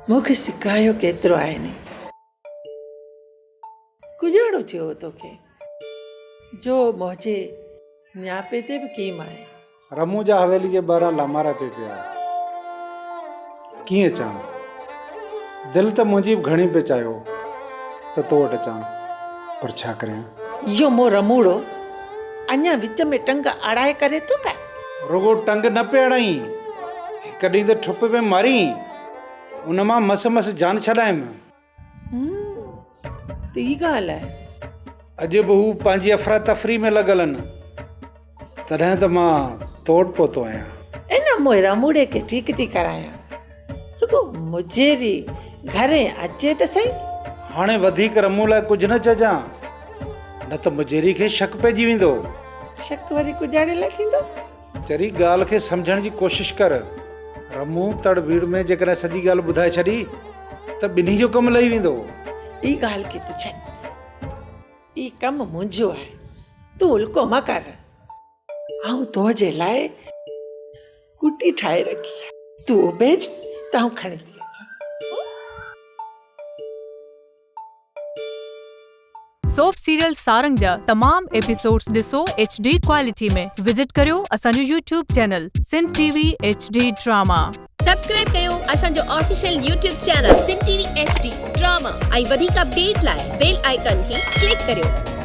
مون کي سڪايو ڪيترو آهي ني. ڪجهه اهڙو ٿيو هو توکي جو منهنجي نياپي تي به ڪيم آهي. رمون جا حويلي جي ٻاهران لامارا پئي پيا. ڪيئن اچان؟ دل ته منهنجي به گهڻي پئي چاهيو ته تو وٽ اچان، پر ڇا ڪريان؟ اهو مون رموڙو اڃا وچ ۾ ٽنگ اڙائي ڪري ٿو ڪا؟ رڳو ٽنگ نه پئي اڙائين، هڪ ڏينهن ته ٺپ پئي مارين، ان مان مس مس جان ڇڏايم. هم، ته هي ڳالهه آهي. اڄ به هو پنهنجي افراتفري ۾ لڳل آهن، تڏهن ته مان تو وٽ پهتو آهيان. ان موهه رموڙي کي ٺيڪ ٿي ڪرايان. رڳو مجيري گهرين اچي ته سهي. هاڻي وڌيڪ رمون لاء ڪجهه نه چئجان، نه ته مجيري کي شڪ پئجي ويندو. شڪ وري ڪجاڙي لاء ٿيندو؟ چري ڳالهه کي سمجهڻ جي ڪوشش ڪر. رمون تڙ ڀيڙ ۾ جيڪڏهن سڄي ڳالهه ٻڌائي ڇڏي ته ٻنهي جو ڪم لهي ويندو. هي ڳالهه کي تون ڇڏ. هي ڪم منهنجو آهي. تون الڪو مه ڪر. آئون تو جي لاء ڪوٽي ٺاهي رکي آهي. تون اڀيج ته آئون کڻي ٿي اچان. سوپ سيريل سارنگ جا تمام ايپيسوڊز ڏسو ايڇ ڊي ڪوالٽي ۾ وزٽ ڪريو اسان جو YouTube channel Sindh T V H D drama. Subscribe ڪيو اسان جو official YouTube channel Sindh T V H D drama ۽ وڌيڪ اپڊيٽ لاء بيل آئيڪان کي ڪلڪ ڪريو.